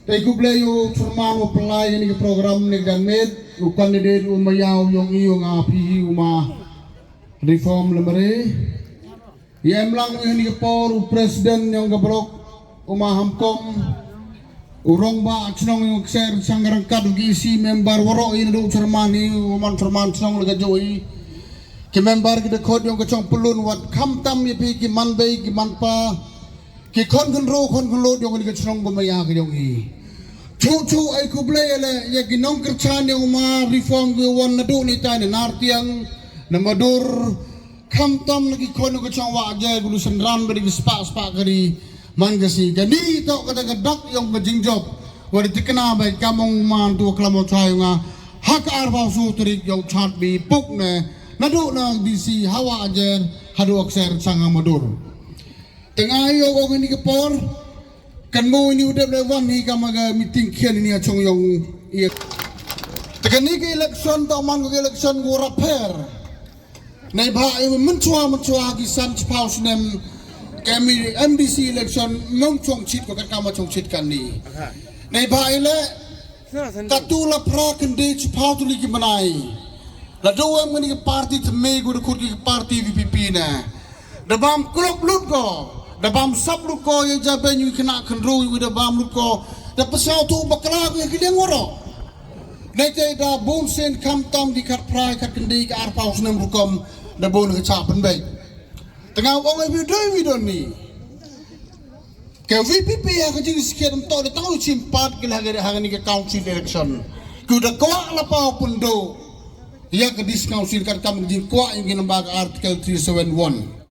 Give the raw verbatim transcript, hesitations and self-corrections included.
Te khublei ïa u chairman u pynlai ïa kane ka program ne ka miet, u candidate u ma ïa u yong i u nga phi u ma Reform Lamare. Ïa em lang ïa kane ka por u president yong ka block u ma Hamkom, u rangbah chnong yong Kser Sangrangkat, u G C member waroh i naduh chairman i u man chairman chnong la ka joi. Ki member ki dkhot yong ka chong pylun wat khamtam ïa phi ki man bei ki man pa. Ki khon khynro khon khynlot yong kane ka chnong ka maya ka yong i. Chu chu ai khublei ale ïa ki nongkyrchan yong ma Reform ki wan naduh ni tai na Nartiang, na Madur, khamtam na ki khon ka chong Wah Jer, kulu synran ba ki spah spah kari man ka si. Kani to kata ka dak yong ka jingjop. Wa da tikna ba ka mong man tu klam o chai nga ha ka arphew saw tarik yong Chatbi puk ne naduh na D C ha Wah Jer haduh Kser Sanga Madur. Tengah ïa u ong ini ka por kan mo ini u dep le wan hi ka ma ka meeting khian ini a chong yong ïa. Te kani ka election ta man ka election ko rapher. Nei ba i mynchwa mynchwa ki san chipau snem ka M D C election ngong chong chit ko ka ma chong chit kan ni. Nei ba i le katu la pra kan de chipau tu li ki manai. La do em ngani ka party te me gu da kut ki party V P P na. Da bam klop lut ko, da bam sap lut ko, ïa ja ben ïa khynnah khynroo ïa da bam lut ko, da pynsaw tu bakla ko ïa ki liang waroh. Nei te da bun sien khamtam ki khatphra khatkhyndai ka arphew snem rukom da bun ka chah pynbeit. Tengah ong ai video video ni. Ka V P P ha ka jingsakhiat ym toh da tang u chim pat ki la ha kani ka council election. Ki da kwah la paw pynduh ïa ka dis council katkam ka jingkwah ïa ki namba ka Article three seven one.